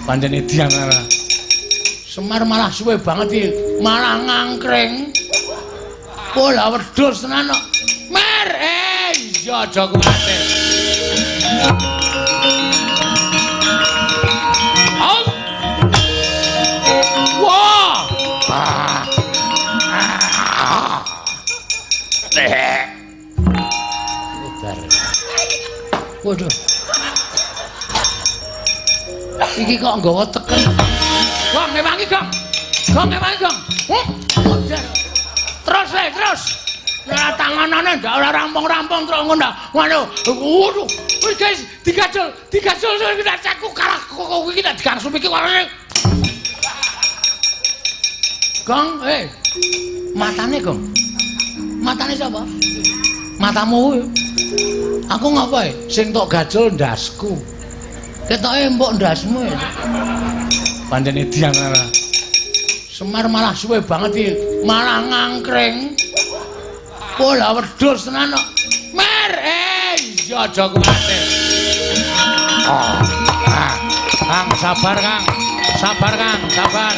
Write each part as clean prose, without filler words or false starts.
Pancen edian ora. Semar malah suwe banget iki, malah ngangkring. Oh lah wedhus tenan kok. Mer, iya aja kuwatir. Au. Wah. Ah. Ah. Ubar. Waduh. Iki kok nggawa teken. Gong ngewangi, Gong. Gong ngewangi, Gong. Terus le, terus. Ora tanganane ndak ora rampung-rampung terus ngono. Ngono. Waduh. Wis guys, digajul, digajul iki aku kalah kok iki tak digangsum iki. Gong, Matane, Gong. Matane sapa? Matamu kuwi. Aku ngapa e? Sing tok gajul ndasku. Ketoke empuk ndasmu ya. Pancen edian ora. Semar malah suwe banget iki, malah ngangkring. Oh lah wedhus tenan kok. Mer, iya aja kuwatir. Oh. Ah. Kang sabar, Kang. Sabar, Kang, sabar.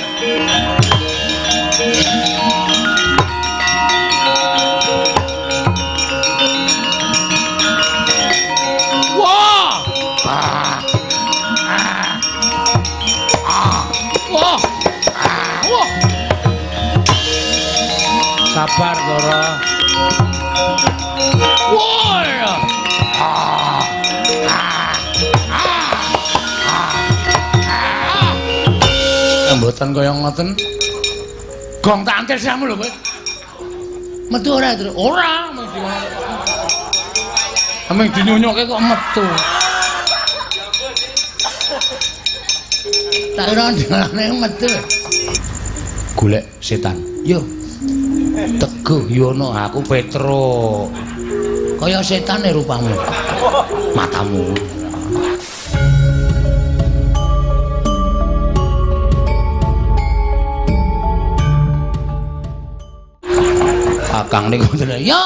Wah. Ah. Ah. Ah. Wah. Ah. Wah. Sabar, Ndara. Wah. Ah. Ah. Ah. Ah. Ah. Mboten kaya ngoten. Gong tak antil siramu lho kowe. Metu ora, Tru? Ora, mung dinyunyuke kok metu. Tak kira dalane metu. Golek setan. Yo. Teguh Yono aku Petro. Kaya setane rupamu. Matamu. Akang niku ngoten. Yo.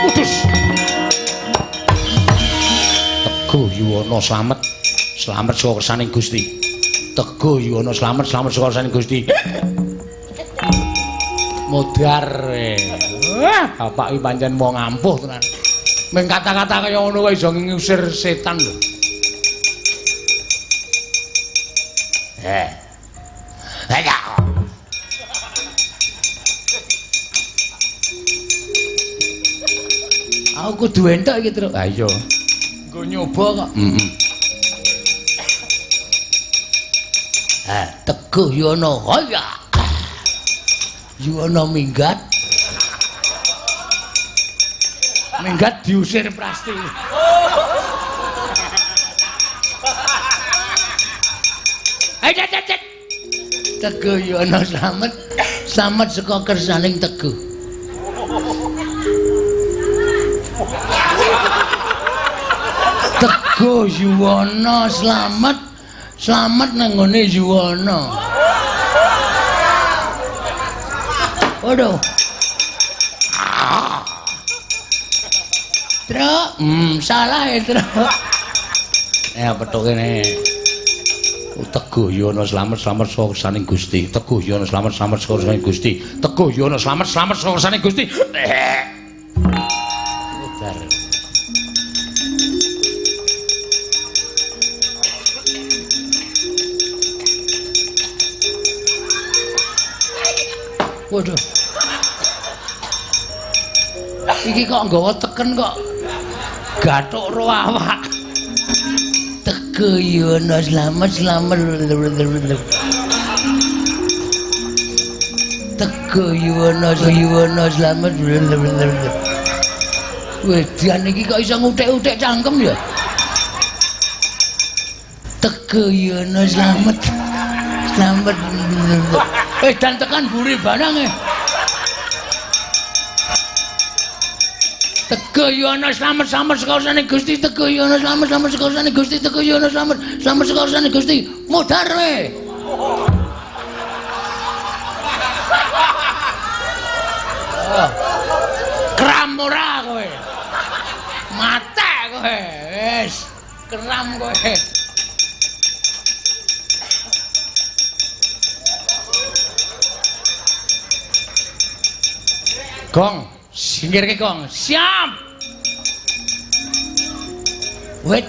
Putus. Teguh Yuwana slamet, slamet saka kersaning Gusti. Teguh Yuwana slamet, slamet saka kersaning Gusti. Modar. Wah, bapak iki pancen wong ampuh tenan. Ming kata-kata kaya ngono kok iso ngusir setan lho. Ayo. Aku kudu entuk iki, Truk. Ha iya. Nggo nyoba kok. Heeh. Ha, Teguh Yono. Hoya. Yuwana minggat. Minggat diusir Prasti. Ayo, cet, cet. Teguh Yono slamet, slamet saka kersaning Teguh. Teguh Yuwana slamet, slamet nang nggone Yuwana. Waduh. Truk, salah ya, Truk. Petuk kene. Teguh Yono slamet, slamet saka kersaning Gusti. Teguh Yono slamet, slamet saka kersaning Gusti. Teguh Yono slamet, slamet saka kersaning Gusti. Ubar. Waduh. Iki kok nggawa teken kok gathuk ro awak. Teguh Yono slamet, slamet. Teguh Yono, Yono slamet. Wedan iki kok iso nguthek-uthek cangkem ya. Teguh Yono slamet, slamet. Dan tekan buri barang Teguh Yono slamet, slamet saka kersane Gusti. Teguh Yono slamet, slamet saka kersane Gusti. Teguh Yono slamet, slamet saka kersane Gusti. Modar we. Kram ora kowe. Mate kowe. Wis, keram kowe. Gong, singkirke gong. Siap. Wit.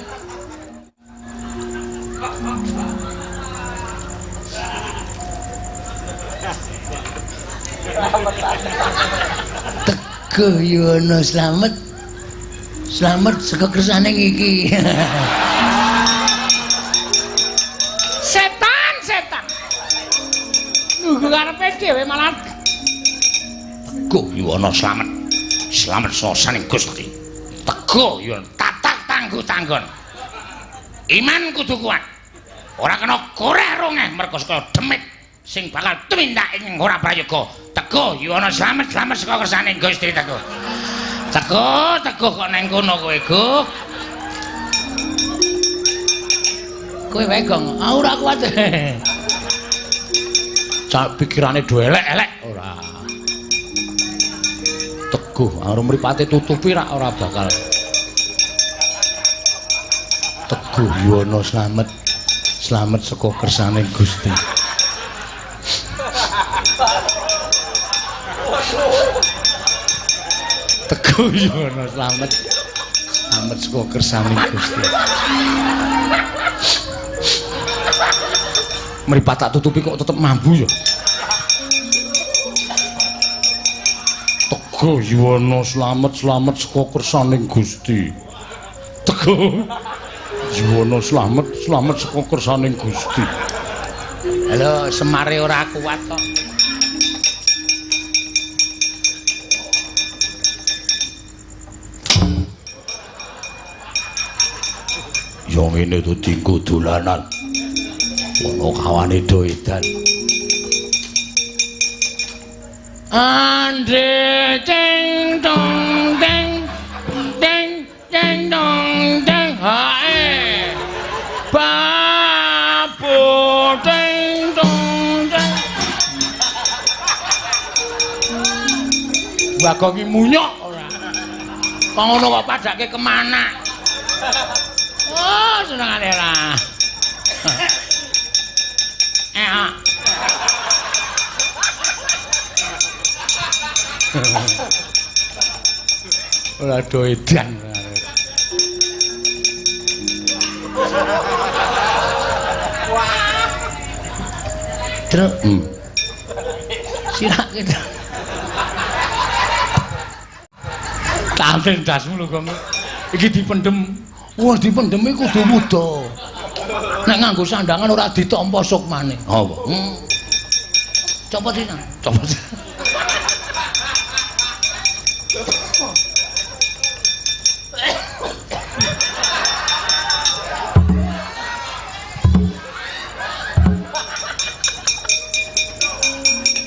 Teguh Yuwono slamet. Slamet saka kersane iki. Setan, setan. Nunggu karepe dhewe malah Teguh Yuwono slamet. Slamet sasaning Gusti. Teguh Yuwono tatak tangguh tanggon. Iman kudu kuat. Ora kena koreh rongeh merga saka demit sing bakal tumindak ing ora prayoga. Teguh Yuwono slamet, slamet saka kersane Gusti Teguh. Teguh, Teguh kok neng kono kowe, Guh. Kowe wae, Gong. Aku ora kuat. Cak pikirane do elek-elek ora. Teguh, arep mripate tutupi rak ora bakal. Teguh Yuwono slamet. Slamet saka kersane Gusti. Teguh Yuwono slamet. Slamet saka kersane Gusti. Mripat tak tutupi kok tetep mambu ya. Teguh Yuwono slamet, slamet saka kersane Gusti. Teguh Yuwono slamet, slamet saka kersane Gusti. Halo, semare ora kuat kok. Ya ngene to dinggo dolanan. Ana kawane do edan. Andre ding dong ding ding ding dong ding hae. Babu ding dong ding. Bagong ki munyok ora. Kok ngono kok padake kemana? Oh, senengane ora. Ora do edan. Truk. Sirake. Tanten dasmu lho, Gong. Iki dipendhem. Wah, dipendhem iki kudu wuda. Nek nganggo sandangan ora ditampa sukmane. Apa? Copot iki. Copot.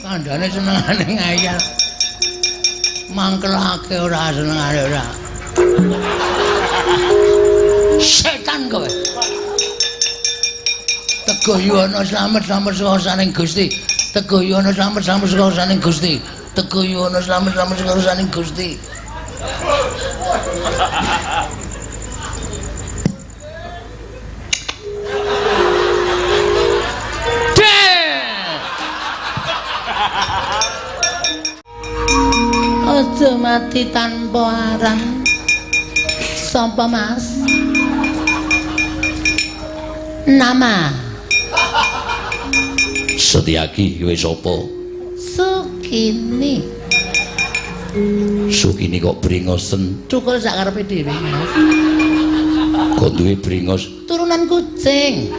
Kandhane senengane ngayal. Mangkelake ora senengane ora. Setan kowe. Teguh Yuwono slamet, slamet saka saning Gusti. Teguh Yuwono slamet, slamet saka saning Gusti. Teguh Yuwono slamet, slamet saka saning Gusti. Aja mati tanpa arang. Sapa, Mas? Nama Setyaki kowe sapa? Sukini. Sukini kok bringosen? Cukul sak karepe dhewe, Mas. Kok duwe bringos? Turunan kucing.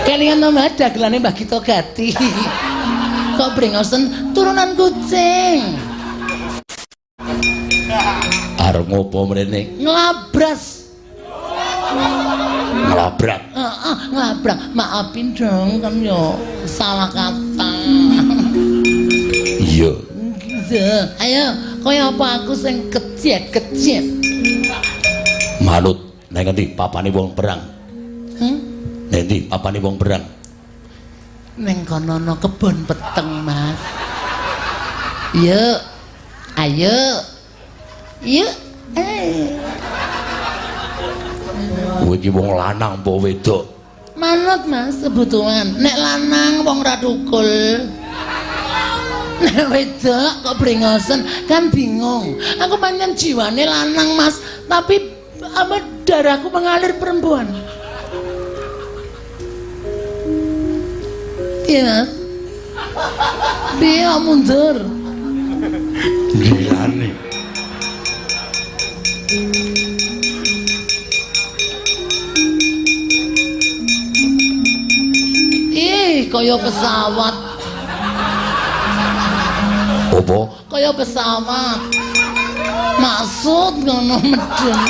Kelingan to, Mas, dagelane Mbah Gito Gati. Kok bringosen turunan kucing. Arep ngopo mrene? Nglabras. Nglabrak. Heeh, nglabrak. Maafin dong kan yo salah kata. Iya. Ayo, kaya apa aku sing kejet-kejet. Manut nang ngendi papane wong perang? Nang endi papane wong perang? Ning kono ana kebon peteng, Mas. Yuk. Ayo. Yuk. Kowe iki wong lanang apa wedok? Manut Mas kebutuhan. Nek lanang wong ra tukul. Nek wedok kok brengosen kan bingung. Aku pancen jiwane lanang Mas, tapi apa darahku mengalir perempuan. Iya Mas. Piye mundur? Gilane. Ih, kaya pesawat. Apa? Kaya pesawat. Maksud ngono medun.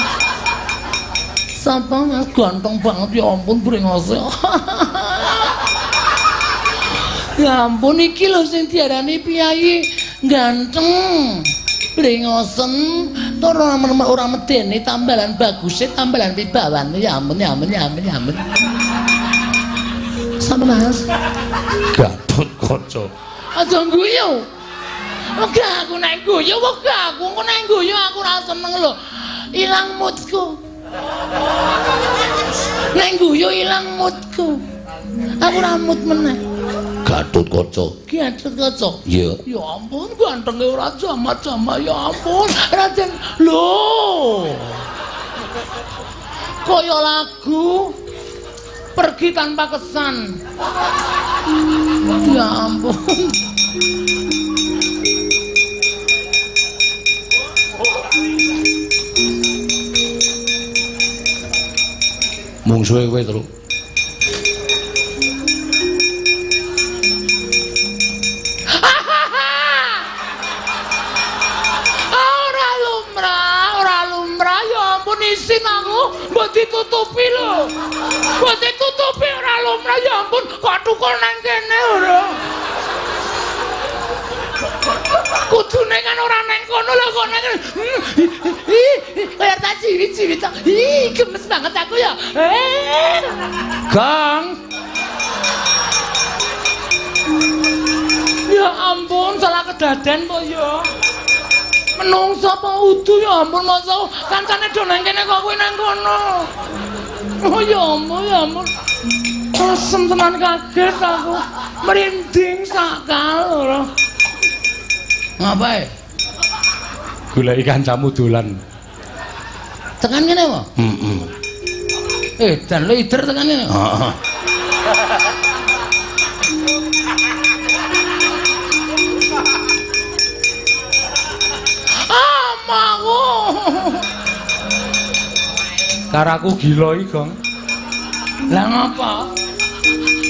Sapa Mas ganteng banget ya ampun brengose. Ya ampun iki lho sing diarani piyayi ganteng. Brengosen tur ora medeni tambalan baguse tambalan wibawane ya ampun ya ampun ya ampun ya ampun. Sapa Mas? Gatot Kaca. Aja guyu. Wegah aku nek guyu, wegah aku engko nek guyu aku ora seneng lho. Ilang moodku. Nek guyu ilang moodku. Aku ora mood meneh. Gatot Kaca. Gatot Kaca. Iya. Ya ampun gantenge ora jamak-jamak ya ampun. Raden lho. Kaya lagu pergi tanpa kesan. Ya ampun. Mungsuhe kowe, Truk. Ora lumrah, ya ampun isin aku, mbok ditutupi lho. Mbok ditutupi ora lumrah, ya ampun, kok tukul nang kene ora. Kudune kan ora nang kono lho kok nang kene. Kaya tak ciwit-ciwit. Ih, gemes banget aku ya. Gang. Ya ampun, salah kedaden po ya. Menungso apa udu ya ampun masa kancane do nang kene kok kowe nang kono. Oh ya ampun, ya ampun. Asem tenan kaget aku. Merinding sakal ora. Ngapae? Goleki kancamu dolan. Tekan kene apa? Heeh. Dan lo ider tekan kene. Heeh. Ah, mau. Karaku gila iki, Gong. Lah ngapa?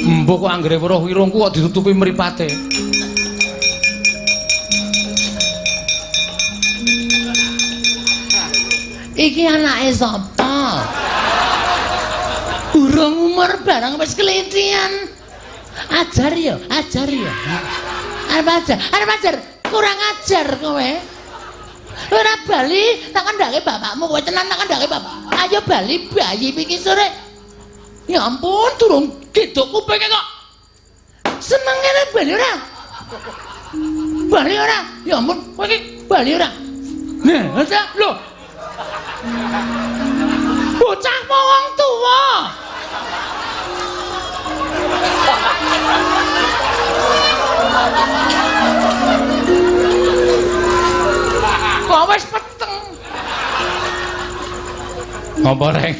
Mbok kok anggere weruh irungku kok ditutupi mripate. Iki anake sapa? Durung umur barang wis kelitian. Ajar ya, ajar ya. Arep ajar, arep ajar, kurang ajar kowe. Ora bali tak kandhake bapakmu, kowe tenan tak kandhake bapak. Ayo bali bayi iki sore. Ya ampun, durung gedhok kupinge kok. Senengene bali ora? Bali ora? Ya ampun, kowe iki bali ora? Nah, aja lho. Bocah apa wong tuwa? Kok wis peteng? Ngopo reng?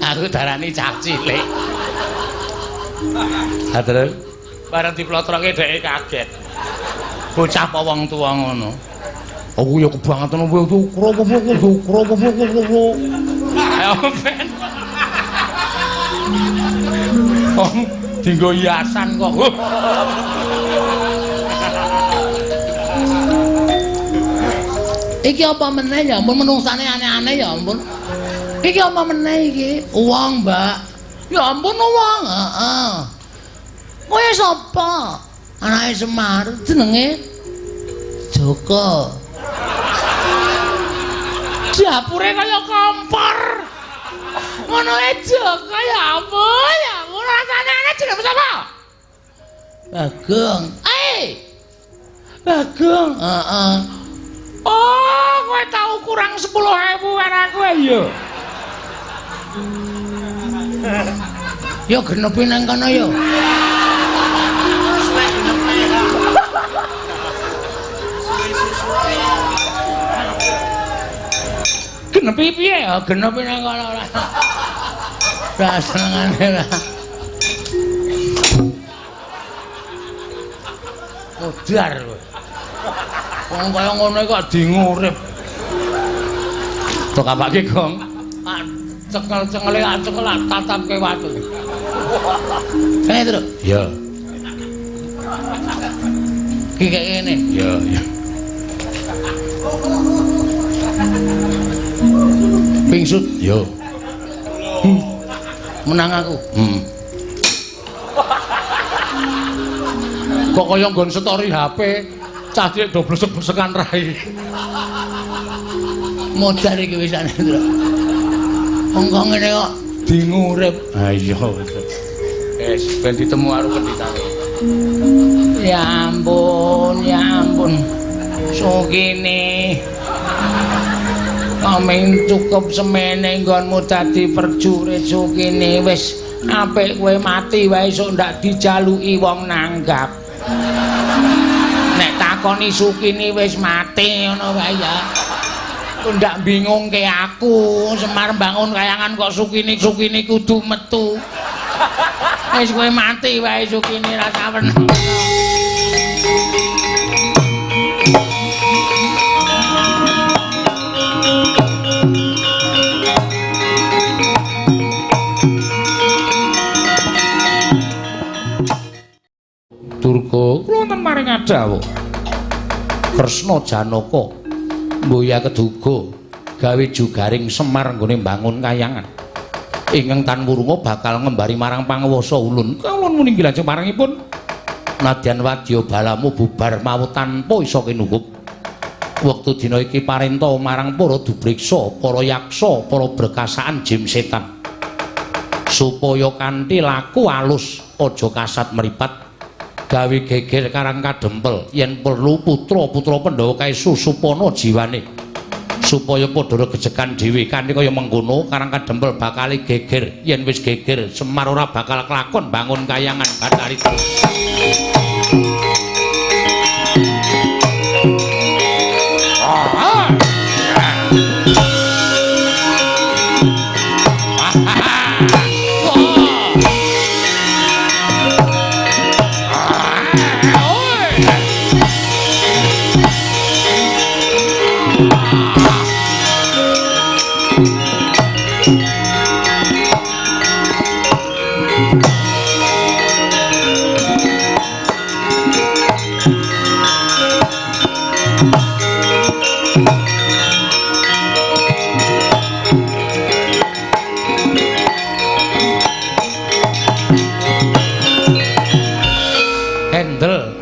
Aku darani cah cilik. Ha terus bareng diplotroke dheke kaget. Bocah apa wong tuwa ngono? Aku ya kebangetan kowe kropo. Ayo ben. Oh, dinggo hiasan kok. Iki apa meneh ya ampun menungsane aneh-aneh ya ampun. Iki apa meneh iki? Uang, Mbak. Ya ampun uang. Heeh. Kowe sapa? Anake Semar jenenge Joko. Dapure kaya kompor. Ngono e Joko ya ampun, ya ampun rasane aneh jenenge sapa? Bagong. Eh. Bagong. Heeh. Oh, kowe tau kurang 10.000 karo aku ya. Ya genepi nang kono ya. Genepi piye ya? Genepi nang kono ora. Ora senengane ora. Modar kowe. Wong kaya ngono kok dingurip. Tok apake, Gong? Cekel-cekele cekel tatapke watu. Kene, Truk. Iya. Ki kaya ngene. Iya, iya. Pingsut. Yo. Menang aku. Kok kaya nggon story HP, cah cilik do blesek-blesekan rai. Modar iki wisane, Truk. Wong kok ngene kok dingurip. Ha iya. Wis ben ditemu karo pendhitane. Ya ampun, ya ampun. Sukini. Kaming cukup semene nggonmu dadi perjurit Sukini wis apik kowe mati wae esuk ndak dijaluki wong nanggap. Nek takoni Sukini wis mati ngono wae ya. Ndak bingungke aku, Semar bangun kayangan kok Sukini kudu metu. Wis kowe mati wae Sukini rasa weneng. Durga kula wonten maring adawuh. Kresna Janaka mboya keduga gawe jugaring Semar nggone mbangun kayangan. Ingkang tan wurunga bakal ngembari marang panguwasa ulun. Kawula muni lajeng marangipun nadyan wadya balamu bubar mawut tanpa isa kinukup. Wektu dina iki parenta marang para dubriksa, para yaksa, para brekasaan jim setan. Supaya kanthi laku alus aja kasat mripat. Gawe geger Karang Kadempel yen perlu putra-putra Pandhawa kae susupana jiwane supaya padha regejekan dhewe kanthi kaya mengkono Karang Kadempel bakal geger yen wis geger Semar ora bakal kelakon bangun kayangan Bathari.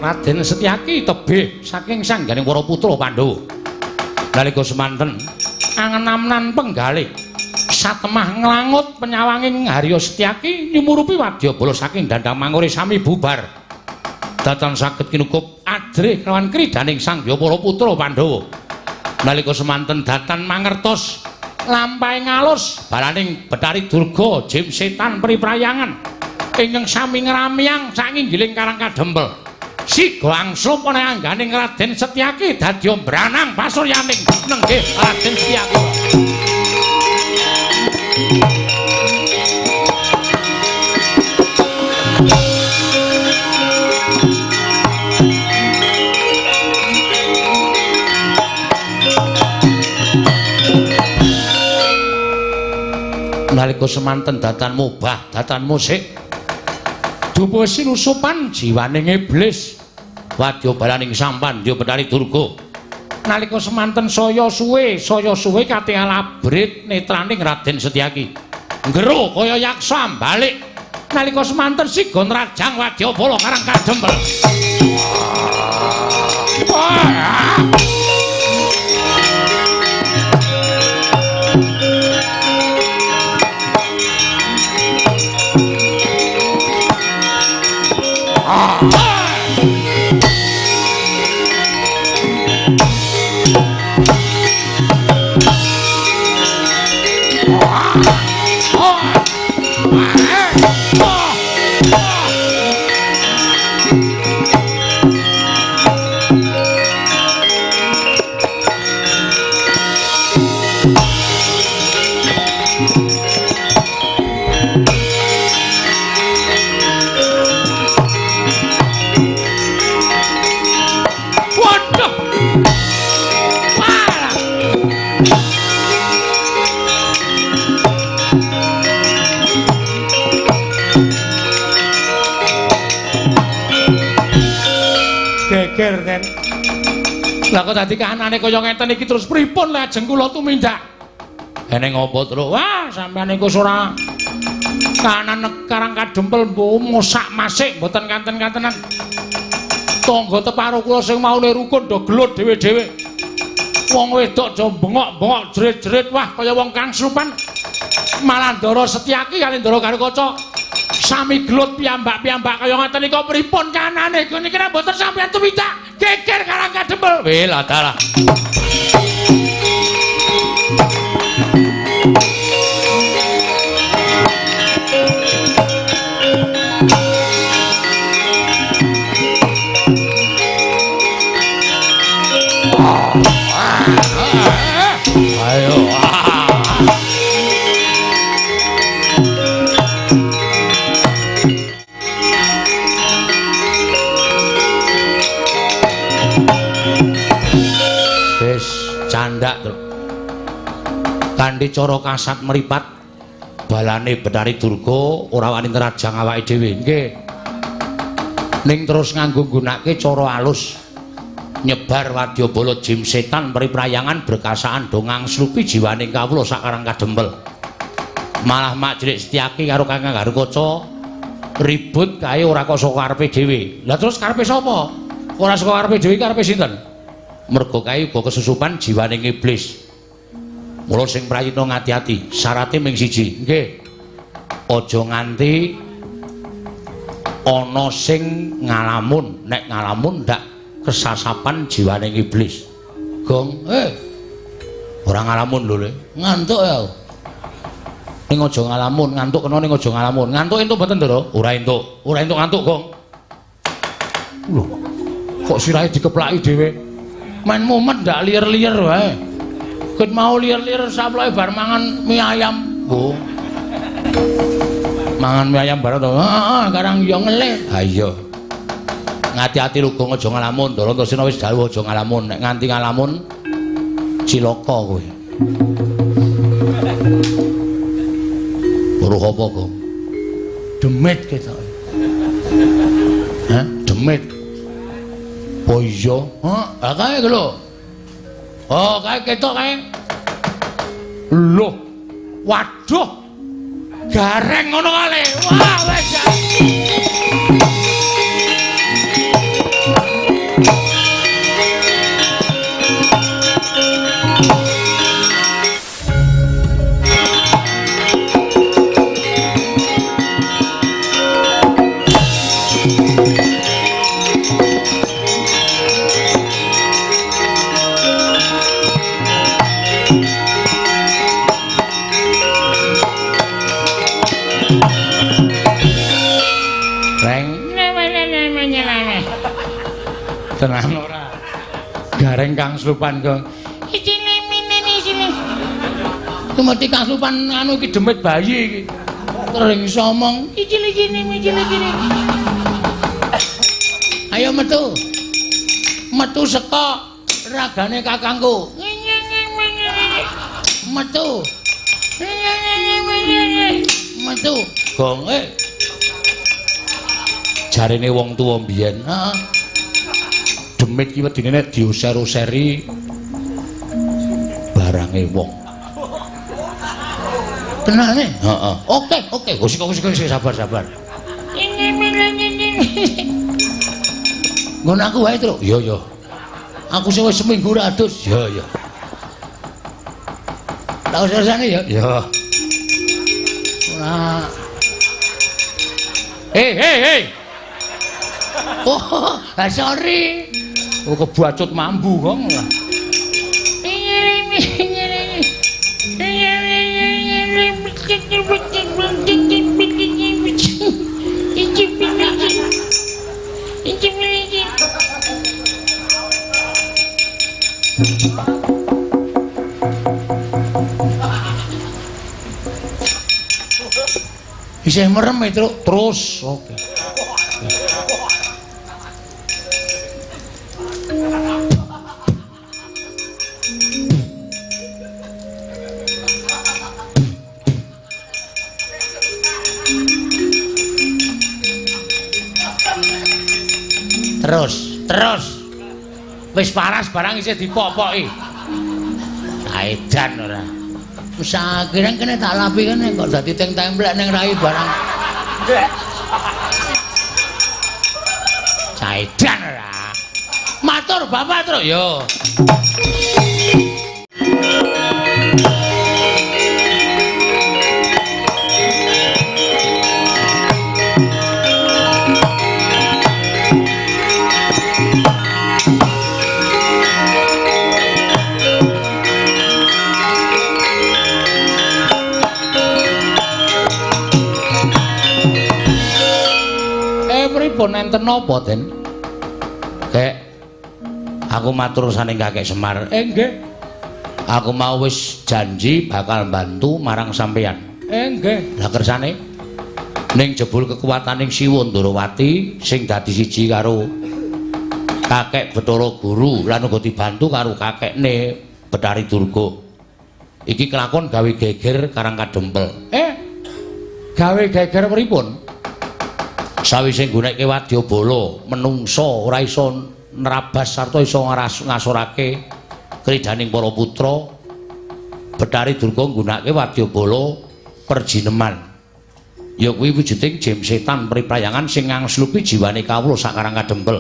Raden Setyaki tebih saking sangganing para putra Pandhawa. Nalika semanten angenamnan penggalih satemah nglangut penyawanging Harya Setyaki nyumurupi wadyabala saking dandang mangure sami bubar. Datan saged kinukup adrih kelawan kridaning sangya para putra Pandhawa. Nalika semanten datan mangertos lampahe ngalus balaning Bathari Durga jim setan priprayangan ingkang sami ngramyang sanginggiling Karang Kadempel. Siga angslup ana angganing Raden Setyaki dadi mbranang pasuryaning nenggih Raden Setyaki. Nalika semanten datan mubah, datan musik dupa sinusupan jiwaning iblis wadya balaning sampandya Bathari Durga. Nalika semanten saya suwe katingal abrit netraning Raden Setyaki. Nggero kaya yaksa balik. Nalika semanten siga nrajang wadyabala Karang Kadempel. Geger ten. Lah kok dadi kahanane kaya ngeten iki terus pripun lajeng kula tumindak? Eneng apa, Truk? Wah, sampeyan iku ora kahanan Karang Kadempel mosak masik mboten kanten-kantenan. Tangga teparo kula sing maune rukun do gelut dhewe-dhewe. Wong wedok do bengok-bengok jerit-jerit wah kaya wong kang slupan. Malah Ndara Setyaki kali Ndara Garukaca sami gelut piyambak-piyambak kaya ngaten nika pripun kanane niki nek mboten sampeyan tumindak geger Karang Kadempel. Weh lah dalah. Ayo. Wis candak, Truk. Kanthi cara kasat mripat balane Bathari Durga ora wani nrajang awake dhewe. Nggih. Ning terus nganggo nggunakake cara alus nyebar wadyabala jim setan priprayangan berkasaan dongang slupi jiwaning kawula sak Karang Kadempel. Malah Mak Cilik Setyaki karo Kakang Garukaca ribut kae ora kok saka karepe dhewe. Lah terus karepe sapa? Ora saka karepe dhewe karepe sinten? Mergo kae uga kesusupan jiwaning iblis. Mula sing prayitna ngati-ati, syarate ming siji. Nggih. Aja nganti ana sing ngalamun, nek ngalamun ndak kesasapan jiwaning iblis. Gong, ora ngalamun lho, Le. Ngantuk ya. Ning aja ngalamun, ngantuk kena ning aja ngalamun. Ngantuk entuk mboten, Ndara? Ora entuk. Ora entuk ngantuk, Gong. Lho, kok sirahe dikeplaki dhewe? Main mumet ndak liar-liar wae. Ket mau liar-liar saploke bar mangan mie ayam. Oh. Mangan mie ayam bareng to. Heeh, karang yo ngelih. Ha iya. Ngati-ati lho Gong, aja ngalamun. Ndara Antasena wis dawuh aja ngalamun. Nek nganti ngalamun cilaka kowe. Weruh apa, Gong? Demit ketoke. Hah? Demit. Oh iya, heeh, ha kae lho. Oh, kae ketok kae. Lho. Waduh. Gareng ngono kale. Wah, wis. Tenang ora. Gareng kang slupan, Gong. Isine minene isine. Tumeti kang slupan anu iki demit bayi iki. Terus iso omong, icile cine micile cine. Ayo metu. Metu saka ragane kakangku. Metu. Metu. Gong, Jarene wong tuwa mbiyen, heeh. Demit ki wedine nek diuser-useri barange wong. Tenane? Heeh. Oke, oke. Wis wis sabar-sabar. Nggon aku wae, Truk. Iya, iya. Aku sing wis seminggu ra adus. Iya, iya. Tak usah-usahane ya. Iya. Ora. Hei, hei, hei. Oh, sorry. Oh, kebacut mambu kok. Isih merem itu terus. Oke. Terus, Terus wis paras barang isih dipopoki. Saedan ora. Wis akhire kene tak lapi kene kok dadi teng templek ning rai barang. Saedan ora. Matur Bapak terus yo. Pripun enten napa, Den? Kek, aku matur saning Kakek Semar. Nggih. Aku mau wis janji bakal bantu marang sampeyan. Nggih. Lah kersane ning jebul kekuataning Siwa Ndorowati sing dadi siji karo Kakek Bathara Guru lan uga dibantu karo kakekne Bathari Durga. Iki kelakon gawe geger Karang Kadempel. Gawe geger pripun? Sawise nggunekke wadyabala menungsa ora iso nerabas sarta iso ngasorake kridaning para putra, Bathari Durga nggunakake wadyabala perjineman. Ya kuwi wujuding jim setan priprayangan sing ngangslupi jiwane kawula sak Karang Kadempel.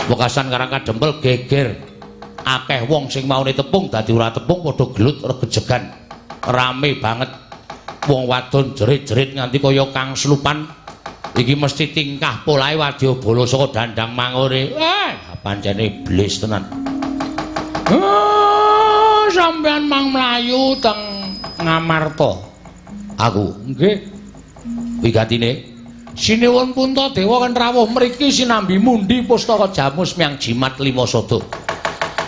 Wekasan Karang Kadempel geger, akeh wong sing maune tepung dadi ora tepung padha gelut regejegan. Rame banget. Wong wadon jerit-jerit nganti kaya kangslupan. Iki mesti tingkah polahe wadyabala saka dandang mangure. Pancene iblis tenan. Sampeyan mang mlayu teng Ngamarta. Aku nggih. Wigatine Sinuwun Puntadewa kan rawuh mriki sinambi mundi pustaka jamus miang jimat lima sada.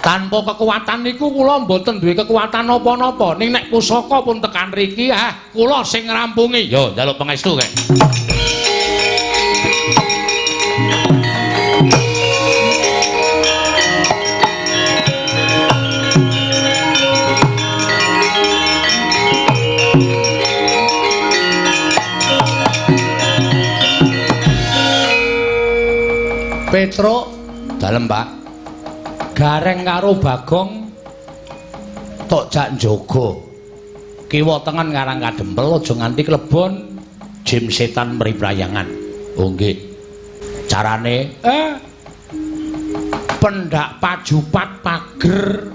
Tanpa kekuatan niku kula mboten duwe kekuatan napa-napa. Ning nek pusaka pun tekan riki, kula sing ngrampungi. Yo njaluk pangestu kek. Petruk dalem, Pak. Gareng karo Bagong tok jak njaga. Kiwa tengen Karang Kadempel aja nganti klebon jim setan mriprayangan. Oh nggih. Carane pendak pajupat pager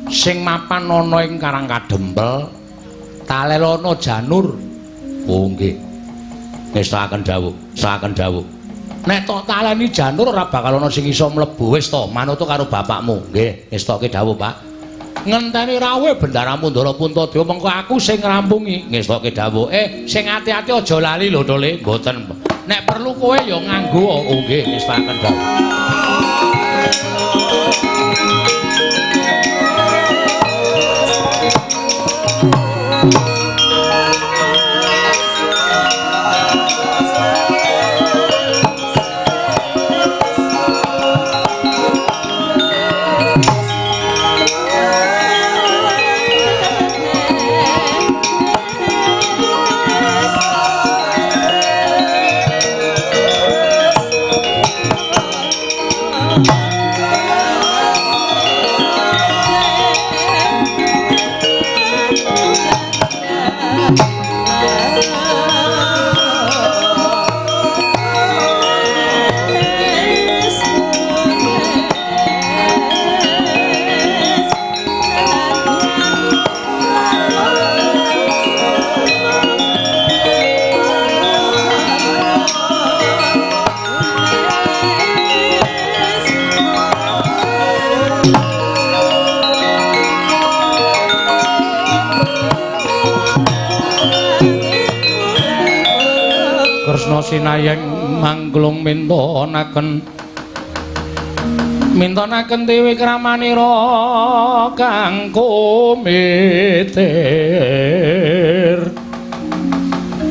sing mapan ana ing Karang Kadempel talelono janur. Oh nggih. Ngestakaken dawuh, sakaken dawuh. Nek tok taleni janur ora bakal ana sing iso mlebu. Wis to, manut karo bapakmu. Nggih, ngestoke dawuh, Pak. Ngenteni rawuhe Bendaramu Ndara Puntadewa mengko aku sing ngrampungi. Ngestoke dawuh. Sing ati-ati aja lali lho, Tole. Mboten. Nek perlu kowe ya nganggo. Oh nggih, ngestakaken dawuh. Kresna sinayeng mangglung mintonaken mintonaken dewi kramanira kang kumitir.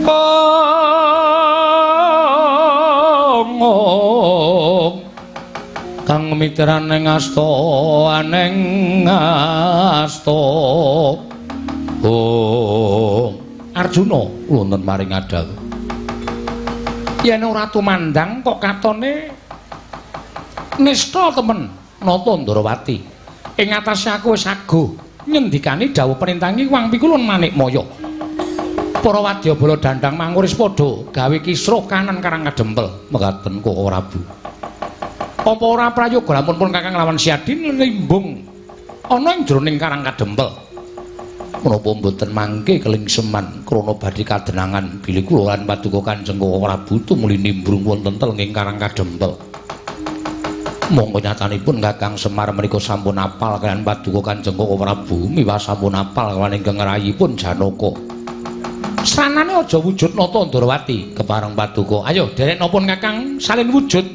Ong kang miteran ing asta aneng asta. Oh Arjuna wonten maring adhawuh. Yen ora tumandang kok katone Nista temen Nata Ndrawati. Ing atase aku wis aguh ngendikani dawuh perintangi Wang Pikulun Manikmaya. Para wadyabala dandang manguris padha gawe kisruh kanan Karang Kadempel. Mekaten Koko Prabu. Apa ora prayoga lamun pun Kakang lawan Siadi nlimbung ana ing jroning Karang Kadempel. Menapa mboten mangke kelingseman krana badhe kadenangan bilih kula lan paduka Kanjeng Koko Prabu tumuli nimbrung wonten telenging Karang Kadempel. Monggo nyatanipun Kakang Semar menika sampun apal kaliyan paduka Kanjeng Koko Prabu miwah sampun apal kaliyan ingkang rayipun Janaka. Sranane aja wujud Nata Ndrawati kepareng paduka. Ayo derek napa Kakang salin wujud.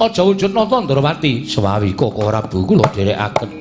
Aja wujud Nata Ndrawati sewawi Koko Prabu kula derekaken.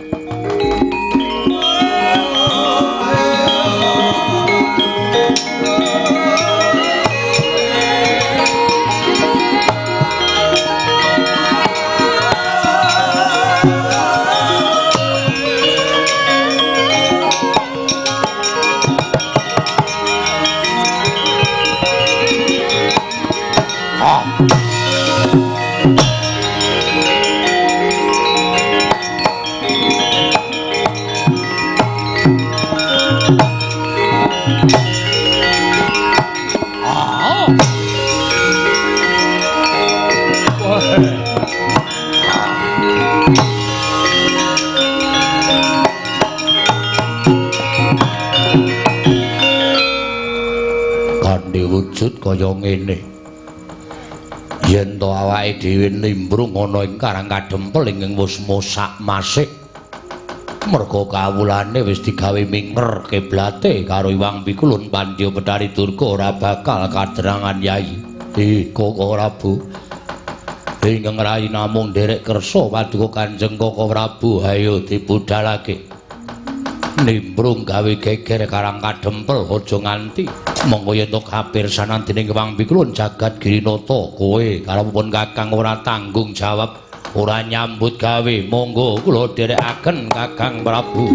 Wujud kaya ngene. Yen to awake dhewe nimbrung ana ing Karang Kadempel ingkang wis mosak masik. Merga kawulane wis digawe minger kiblate karo Iwang Pikulun Pandya Bethari Durga ora bakal kaderangan Yai. Koko Prabu. Ingkang rayi namung nderek kersa paduka Kanjeng Koko Prabu, ayo dibudalake. Nimbrung gawe geger Karang Kadempel aja nganti monggo yen to kapirsanan dening Wang Pikulun jagat Girinata kowe karo pun Kakang ora tanggung jawab ora nyambut gawe monggo kula dherekaken Kakang Prabu.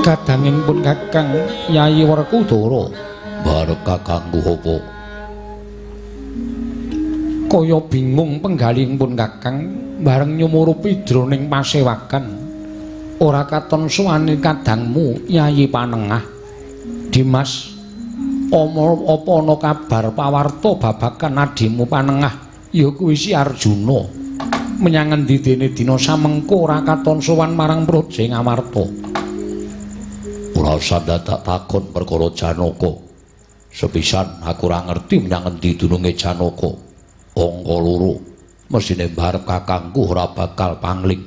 Kadanging pun Kakang Yayi Werkudara barep kakangku apa kaya bingung penggalihing pun Kakang bareng nyumurupi jroning pasewakan ora katon suwane kadangmu Yayi Panengah. Dimas, apa ana kabar pawarta babagan adimu Panengah ya kuwi si Arjuna menyang endi dene dina samengko ora katon sowan marang Praja Ngamarta. Ora usah dadak takon perkara Janaka. Sepisan aku ora ngerti menyang endi dununge Janaka. Angka loro mesine mbarep kakangku ora bakal pangling.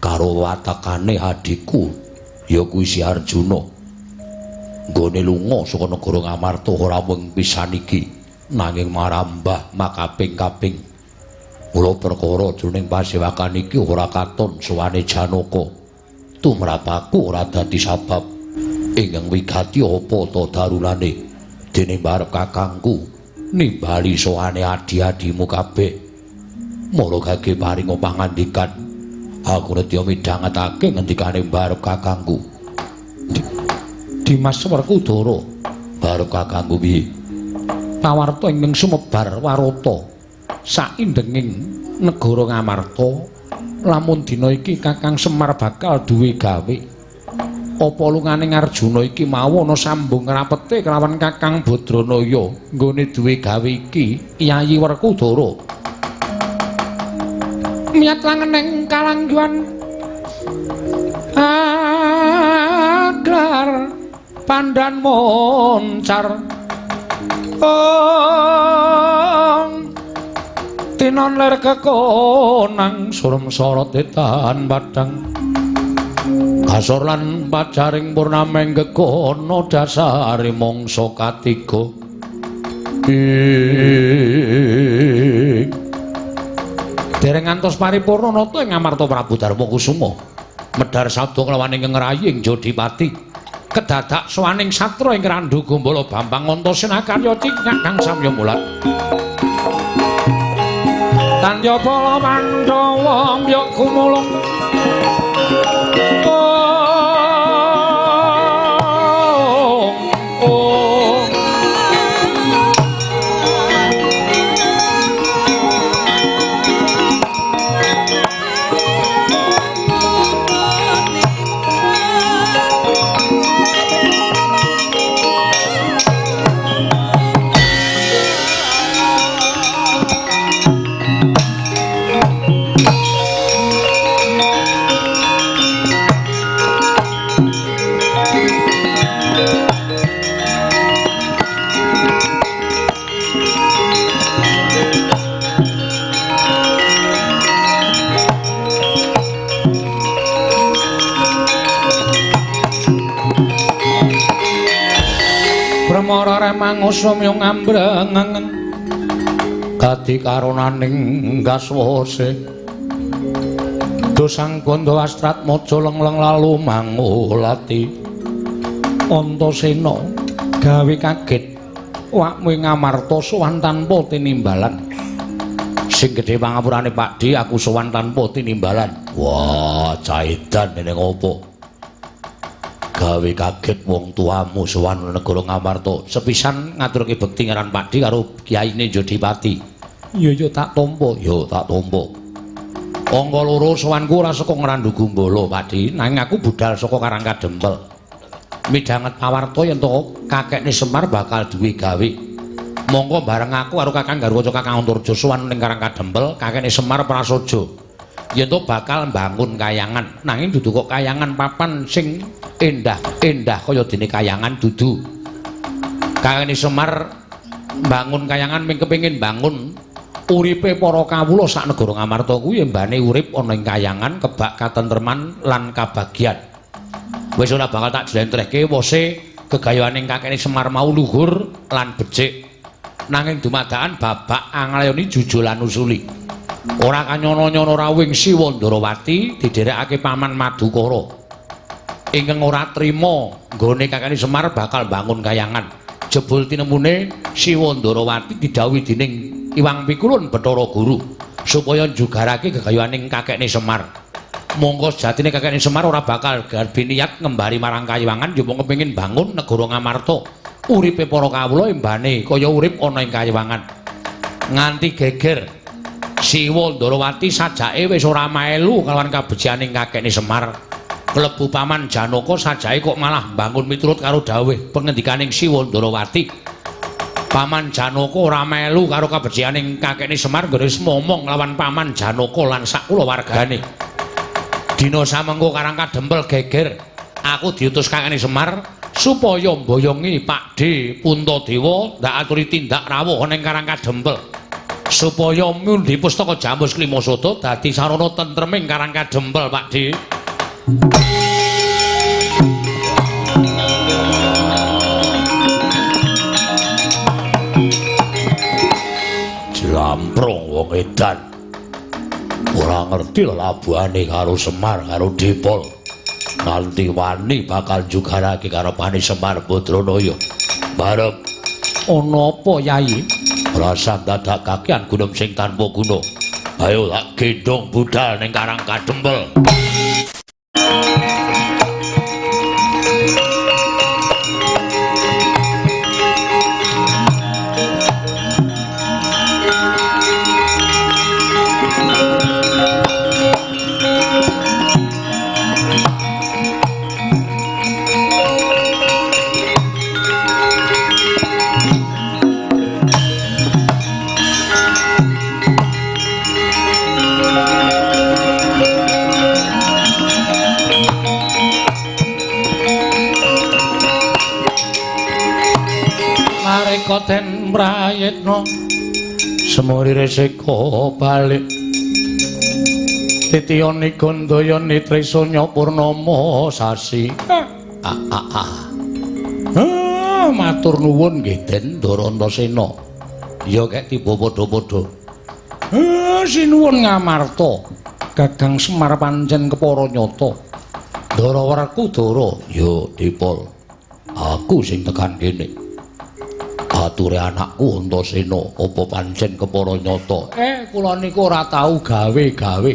Karo watakane adhiku ya kuwi si Arjuna. Nggone lunga saka negara Ngamarta ora mung pisan iki, nanging marambah makaping-kaping. Mula perkara jroning pasewakan iki ora katon sowane Janaka. Tumrap aku ora dadi sabab ingkang wigati apa ta darulane dene mbarep kakangku nimbali sowane adi-adimu kabeh. Mula gage paringa pangandikan aku nedya midhangetake ngendikane mbarep kakangku. Dimas Werkudara barep kakangku piye? Pawarta ingkang sumebar warata saindenging negara Ngamarta lamun dina iki Kakang Semar bakal duwe gawe. Apa lungane Arjuna iki mau ana sambung rapete kelawan Kakang Badranaya nggone duwe gawe iki Yayi Werkudara. Miyat langeneng kalangguhan aglar pandan moncar ong tinon ler kekonang surem sorot etan padang kasor lan pacaring purnameng gegono dasare mangsa katiga. Dereng ngantos paripurna nata ing Amarta Prabu Darma Kusuma medhar sabda kelawan ingkang rayi ing Jodipati. Kedadak sowaning satra ing Randhu Gombala Bambang Antasena karya cingak kang samya mulat. Tandya bala Pandhawa mbya gumulung. Brahmara remangusum yung ambrengengen gadi karonaning gaswase dosang gondo astrat mojo lengleng lalu mangulati Antasena gawe kaget wakmu ing Ngamarta sowan tanpa tinimbalan. Sing gedhe pangapurane Pakdhe, aku sowan tanpa tinimbalan. Wah, caidan dene ngopo? Gawe kaget wong tuamu sowan negara Ngamarta. Sepisan ngaturke bekti ngaran Pakdhe karo kiyaine Jodipati. Iya ya tak tampa, ya tak tampa. Angka loro sowanku ora saka Ngrandu Gumbala, Pakdhe, nanging aku budal saka Karang Kadempel. Midhanget pawarta yen to kakekne Semar bakal duwe gawe. Monggo bareng aku karo Kakang Garwaca Kakang Antarja sowan ning Karang Kadempel, kakekne Semar prasaja. Yen to bakal mbangun kayangan, nanging dudu kok kayangan papan sing endah endah kaya dene kayangan dudu. Kakekne Semar mbangun kayangan ming kepengin bangun uripe para kawula sak negara Ngamarta kuwi mbane urip ana ing kayangan kebak katentreman lan kabagyan. Wis ora bakal tak jlentrehke wose gegayuhaning kakekne Semar mau luhur lan becik. Nanging dumadakan babak anglayoni jujul lan usuli. Ora kanyono-nyono rawuhing Siwa Ndarawati didherekake Paman Madukara. Ingkang ora trima nggone kakekne Semar bakal bangun kayangan. Jebul tinemune Siwa Ndarawati didhawuhi dening Iwang Pikulun Bathara Guru supaya njugarake gegayuhaning kakekne Semar. Mongko sejatine kakekne Semar ora bakal garbi niat ngembari marang kayangan yo mung kepengin bangun negara Ngamarta. Uripe para kawula embane kaya urip ana ing kayangan. Nganti geger Siwa Ndarawati sajake wis ora melu kalawan kabecikaning kakekne Semar. Klebu Paman Janaka sajake kok malah mbangun miturut karo dawuh pengendikaning Siwa Ndarawati. Paman Janaka ora melu karo kabecikaning kakekne Semar nggone wis momong lawan Paman Janaka lan sak kulawargane. Dina samengko Karang Kadempel geger, aku diutus kakekne Semar supaya mboyongi Pakdhe Puntadewa ndak aturi tindak rawuh ning Karang Kadempel. Supaya mundi pustaka Jamus Klimasada dadi sarana tentreming Karang Kadempel, Pakdhe. Jlamprong wong edan. Ora ngerti lelabuhane karo Semar karo Dipol. Nganti wani bakal jugarake karepane Semar Badranaya. Barep ana apa, Yai? Rasa dadak kakean gunung sing tanpa guna. Ayo tak gendong budal ning Karang Kadempel. Koten prayitna semuri resika balik titiyani gandayani trisanya purnama sasi. Matur nuwun nggih Den Ndara Antasena. Ya kek tiba padha-padha. Sinuwun Ngamarta. Gagang Semar pancen kepara nyata. Ndara Werkudara ya Dipol. Aku sing tekan kene. Ature anakku Antasena apa pancen kepara nyata? Kula niku ora tau gawe-gawe.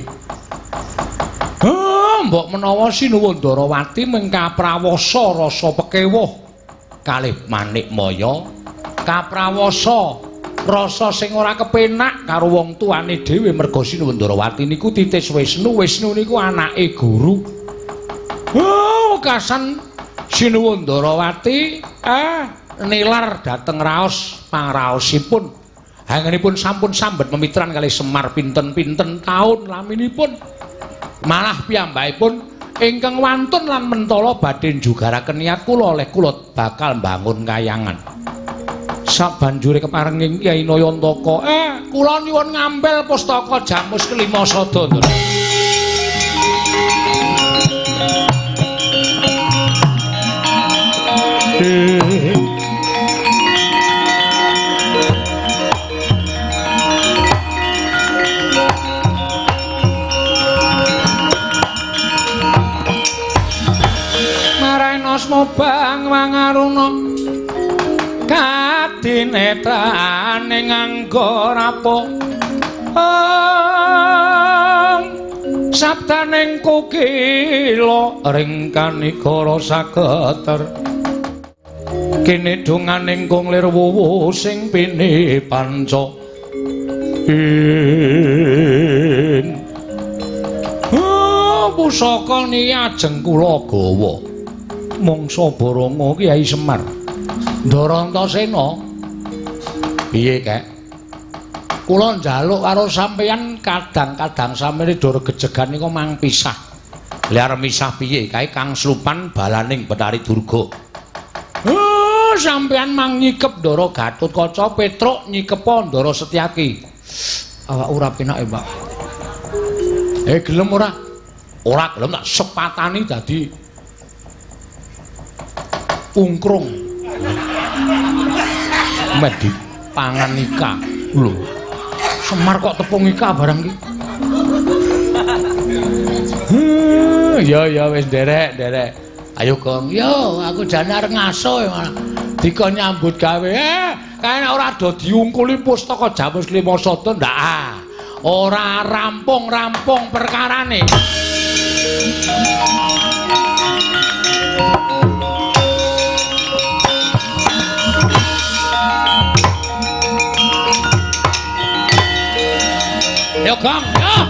Mbok menawa Sinuwun Ndarawati mengkaprawasa rasa pekewuh kalih Manikmaya, kaprawasa rasa sing ora kepenak karo wong tuane dhewe merga Sinuwun Ndarawati niku titis Wisnu, Wisnu niku anake guru. Kasan Sinuwun Ndarawati nilar dhateng raos pangraosipun. Hangenipun sampun sambet memitran kalih Semar pinten-pinten taun laminipun. Malah piyambakipun ingkang wantun lan mentala badhe njugaraken niat kula oleh kula bakal mbangun kayangan. Sabanjure keparenging Kyai Nayantaka, kula nyuwun ngampil pustaka Jamus Kelima Sada. Marainosmo bang wangaruna kadinetrane nganggo rapo sabdaning kukila ring kanikara saketer kene donganing kung lir wuwu sing pini panca in pusaka niki ajeng kula gawa mangsa Baranga Kyai Semar. Ndara Antasena piye kek? Kula njaluk karo sampeyan kadang-kadang sampeyan dor gejegan niku mang pisah. Lha arep misah piye? Kae Kang Slupan balaning Bathari Durga. Sampeyan mang nyikep Ndara Gatotkaca, Petruk nyikepa Ndara Setyaki. Awak ora penak ya, Pak. Gelem ora? Ora gelem tak sepatani dadi ungkrung. Meh dipangan ika. Lho. Semar kok tepung ika barang iki. Ya ya wis nderek, nderek. Ayo Gong, yo aku jane arep ngaso ya malah dikon nyambut gawe. Kae nek ora do diungkuli pustaka Jamus Lima Sada ndak ah. Ora rampung-rampung perkarane. Yo Gong, yo.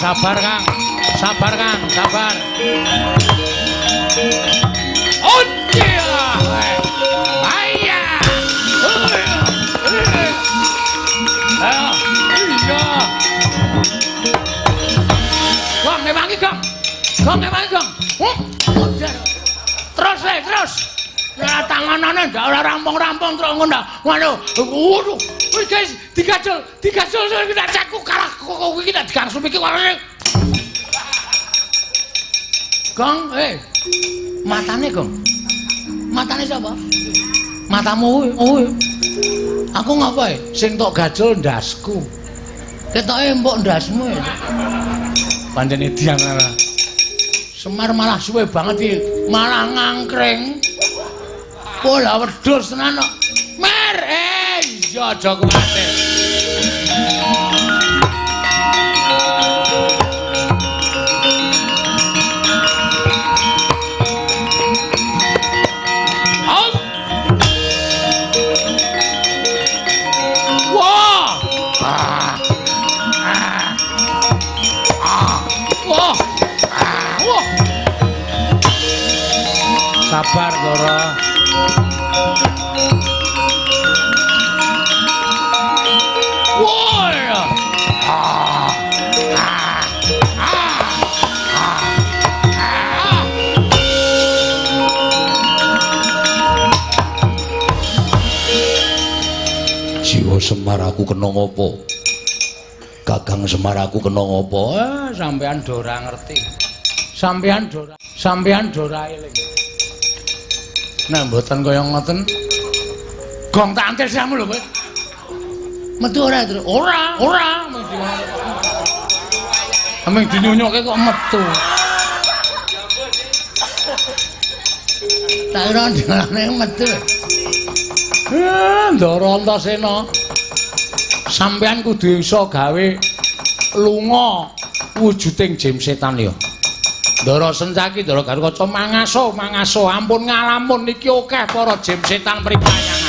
Sabar Kang, sabar Kang, sabar. Ayah. Iya. Gong ngewangi Gong. Gong ngewangi Gong. Terus terus. Ya tanganane ndak ora rampung-rampung terus ngono. Ngono. Waduh. Wis guys, digajol, digajol kita caku kalah kok iki tak digangsum iki. Gong, matane Gong. Matane sapa? Matamu kuwi. Aku ngapa sing tok gajol ndasku. Ketoke empuk ndasmu ya. Pancen edian ora. Semar malah suwe banget iki, malah ngangkring. Pola wedhus tenan kok. Mer, iya aja kuwatir. Wah. Ah. Ah. Ah. Wah. Ah. Wah. Sabar, Ndara. Jiwa Semar aku kena ngopo? Kakang Semar aku kena ngopo? Ah, sampean do ora ngerti. Sampean do ora eling. Nek mboten kaya ngoten, gong tak antil siramu lho kowe. Metu ora, Tru? Ora, ora. Ming dinyunyuke kok metu. Tak kira ndalane metu. Eh, Ndara Antasena. Sampean kudu iso gawe lunga wujuding jim setan ya. Ndara Sencaki, Ndara Garukaca mangaso, mangaso, ampun ngalamun iki akeh para jim setan pripayangan.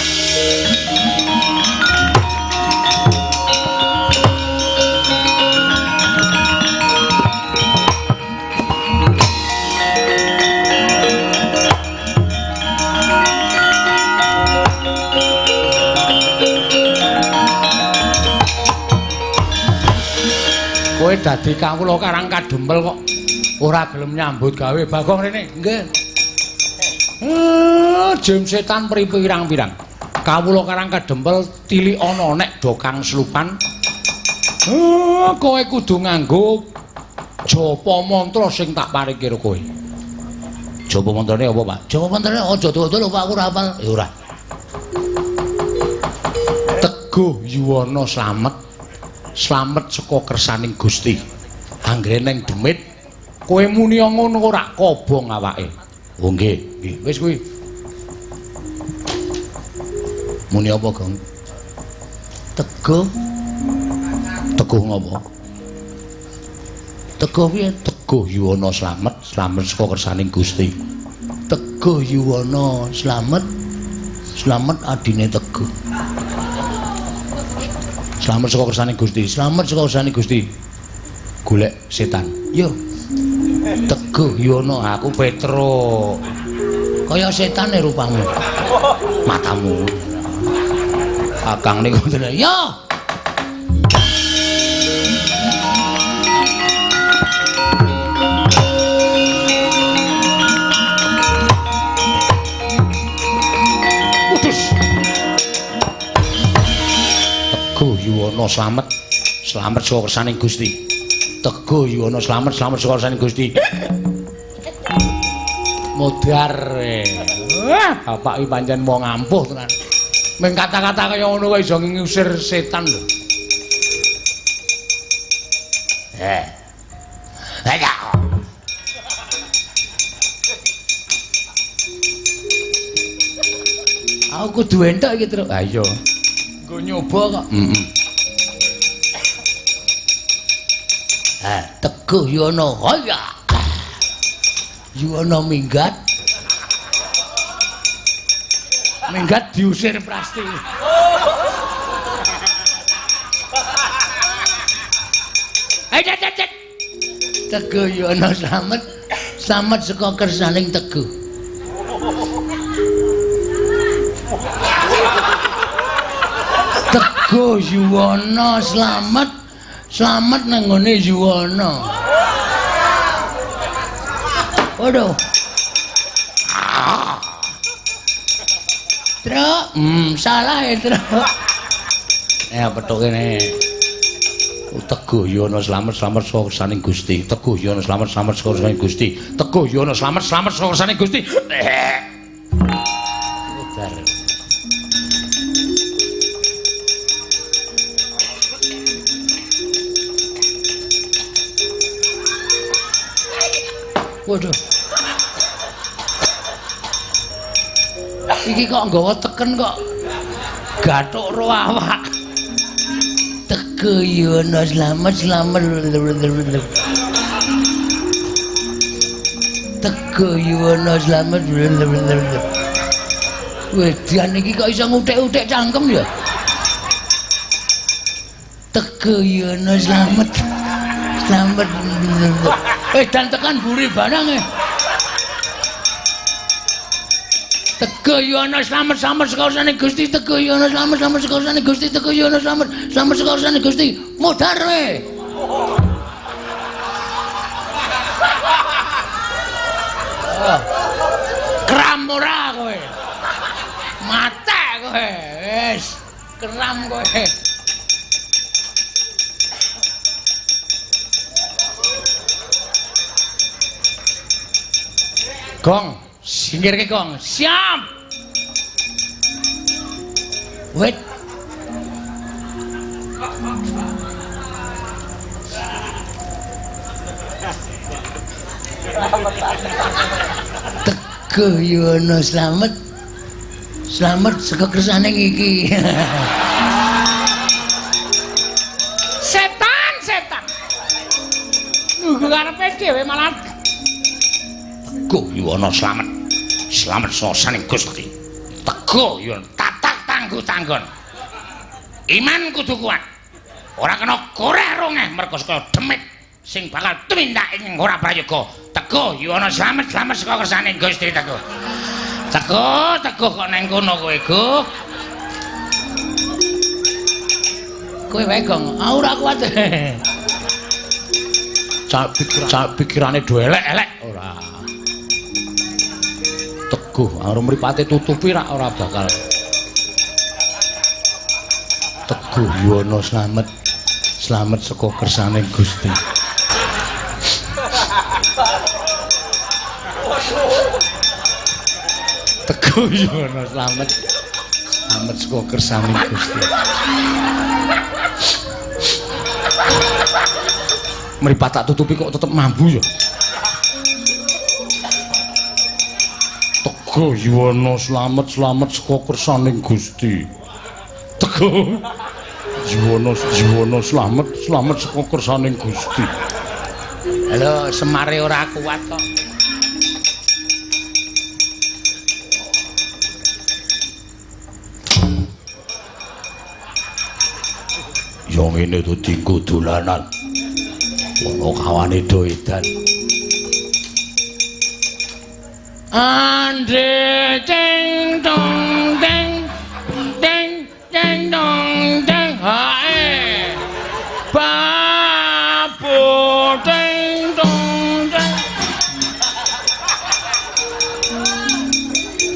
Kowe dadi kawula karang kadempel kok ora gelem nyambut gawe. Bagong rene. Nggih. Jim setan pirang-pirang. Kawula karang kadempel tilik ana nek do kang slupan. Kowe kudu nganggo japa mantra sing tak paringke karo kowe. Japa mantrane apa, Pak? Japa mantrane aja dawa-dawa lho, Pak, aku ora hafal. Ya ora. Teguh yuwana slamet. Slamet saka kersaning Gusti. Anggere neng demit kowe muni ngono ora kobong awake. Oh nggih, nggih. Wis kuwi. Muni apa, Gong? Teguh. Teguh ngopo? Teguh piye? Teguh yuwana slamet, slamet saka kersaning Gusti. Teguh yuwana slamet, slamet adine Teguh. Slamet saka kersaning Gusti. Slamet saka kersaning Gusti. Golek setan. Yo. Teguh yuwana aku Petro. Kaya setane rupamu. Matamu. Akang niku ngoten. Yo. Putus. Teguh yuwana slamet, slamet saka kersaning Gusti. Teguh yuwana slamet, slamet saka kersaning Gusti. Modar. Wah, bapak iki pancen wong ampuh tenan. Ming kata-kata kaya ngono kok iso ngusir setan lho. Eh. Ayo. Aku kudu entuk iki, Truk. Ha iya. Nggo nyoba kok. Heeh. Ha, Teguh Yono. Hoya. Yuwana minggat. Minggat diusir Prasti. Hei, cet, cet. Teguh Yono slamet, slamet saka kersaning Teguh. Teguh Yuwana slamet, slamet nang nggone Yuwana. Waduh. Truk, salah ya, Truk. Ya petuk kene. Teguh Yono slamet, slamet saka kersaning Gusti. Teguh Yono slamet, slamet saka kersaning Gusti. Teguh Yono slamet, slamet saka kersaning Gusti. Edan. Waduh. Iki kok nggawa teken kok gathuk ro awak. Teguh Yono slamet, slamet. Teguh Yono slamet. Wedan iki kok iso nguthik-uthik cangkem ya. Teguh Yono slamet, slamet. Wedan tekan buri barang e. Teguh Yono slamet, slamet saka kersane Gusti. Teguh Yono slamet, slamet saka kersane Gusti. Teguh Yono slamet, slamet saka kersane Gusti. Modar we. Kram ora kowe. Mate kowe. Wis. Keram kowe. Gong, singkirke gong. Siap. Wait. Teguh Yuwono slamet. Slamet saka kersane iki. Setan, setan. Nunggu karepe dhewe malah Teguh Yuwono slamet. Slamet sasaning Gusti. Teguh Yuwono tatak tangguh tanggon. Iman kudu kuat. Ora kena koreh rongeh merga saka demit sing bakal tumindak ing ora prayoga. Teguh Yuwono slamet, slamet saka kersane Gusti Teguh. Teguh, teguh kok neng kono kowe, Guh. Kowe wae, Gong. Aku ora kuat. Cak pikirane do elek-elek ora. Teguh, karo mripate tutupi rak ora bakal. Teguh Yuwono slamet. Slamet saka kersane Gusti. Teguh Yuwono slamet. Slamet saka kersane Gusti. Mripat tak tutupi kok tetep mambu ya. Teguh Yuwono slamet, slamet saka kersane Gusti. Teguh Yuwono, Yuwono slamet, slamet saka kersane Gusti. Halo, Semare ora kuat kok. Ya ngene to dinggo dolanan. Ana kawane do edan. Andre ceng dong deng deng deng dong deng hae. Babu deng dong deng.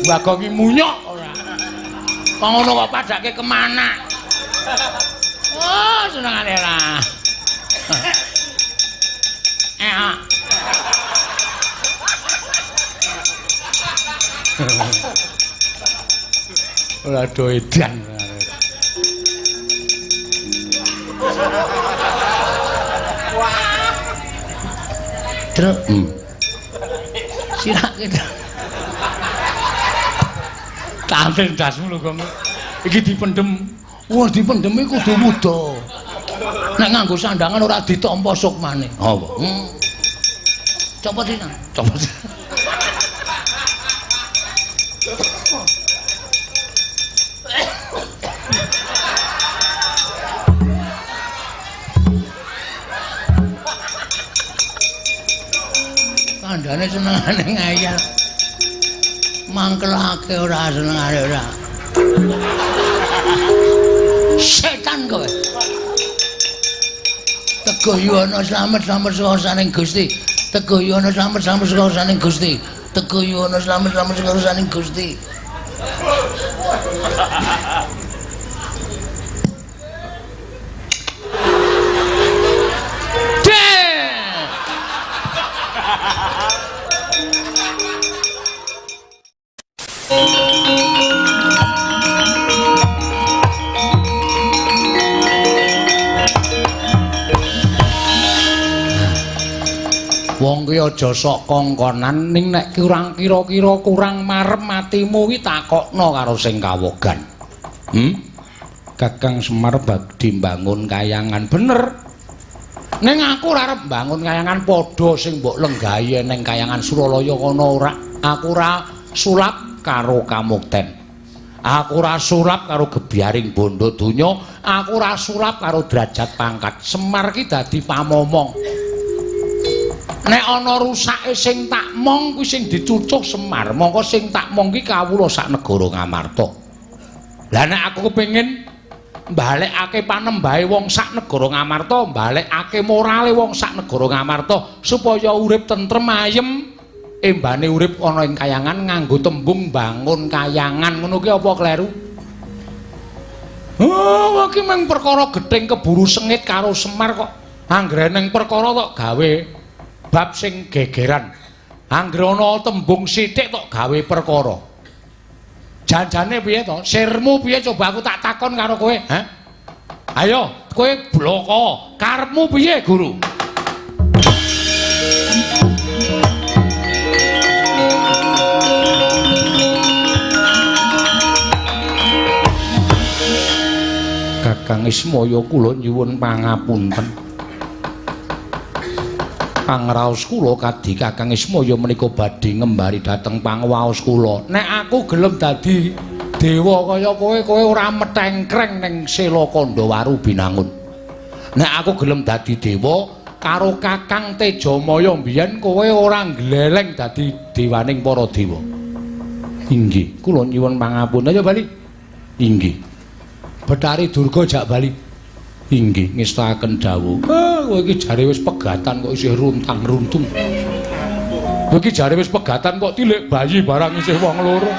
Bagong ki munyok ora. Kok ngono kok padake kemana? Oh, senengane ora. Ora do edan. Truk. Sirake. Tanten dasmu lho, Gong. Iki dipendhem. Wah, dipendhem iki kudu wuda. Nek nganggo sandangan ora ditampa sukmane. Apa? Copot iki. Copot. Kandhane senengane ngeyel. Mangkelake ora senengane ora. Setan kowe. Teguh Yuwono slamet, slamet saka kersane Gusti. Teguh Yuwono slamet, slamet saka kersane Gusti. Teguh Yuwono slamet, slamet saka kersane Gusti. Wong ki aja sok kongkonan ning nek kurang kira-kira kurang marem atimu ki takokno karo sing kawogan. Kakang Semar badhe mbangun kayangan bener. Ning aku ora arep mbangun kayangan padha sing mbok lenggahi ning kayangan Suralaya kono ora. Aku ora sulap karo kamukten. Aku ora sulap karo gebyaring bondo donya, aku ora sulap karo derajat pangkat. Semar ki dadi pamomong. Nek ana rusake sing tak mong kuwi sing dicucuh Semar, mongko sing tak mong ki kawula sak negara Ngamarta. Lah nek aku kepengin mbalekake panembahe wong sak negara Ngamarta, mbalekake morale wong sak negara Ngamarta supaya urip tentrem ayem, embane urip ana ing kayangan nganggo tembung bangun kayangan ngono ki apa kleru? Oh, iki mung perkara gething keburu sengit karo Semar kok. Anggere ning perkara tok gawe bab sing gegeran. Anggere ana tembung sithik tok gawe perkara. Janjane piye to? Sirmu piye coba aku tak takon karo kowe, ha? Ayo, kowe bloko. Karepmu piye, Guru? Kakang Ismaya kula nyuwun pangapunten. Pangraos kula kadhi Kakang Ismaya menika badhe ngembari dhateng pangwaos kula. Nek aku gelem dadi dewa kaya kowe, kowe ora metengkreng ning Sela Kandhawaru Binangun. Nek aku gelem dadi dewa karo Kakang Tejamaya mbiyen kowe ora gleleng dadi dewaning para dewa. Inggih, kula nyuwun pangapunten. Ayo bali. Inggih. Bathari Durga jak bali. Inggih, ngestakaken dawuh. Kowe iki jare wis pegatan kok isih runtang-runtung. Kowe iki jare wis pegatan kok tilik bayi barang isih wong loro.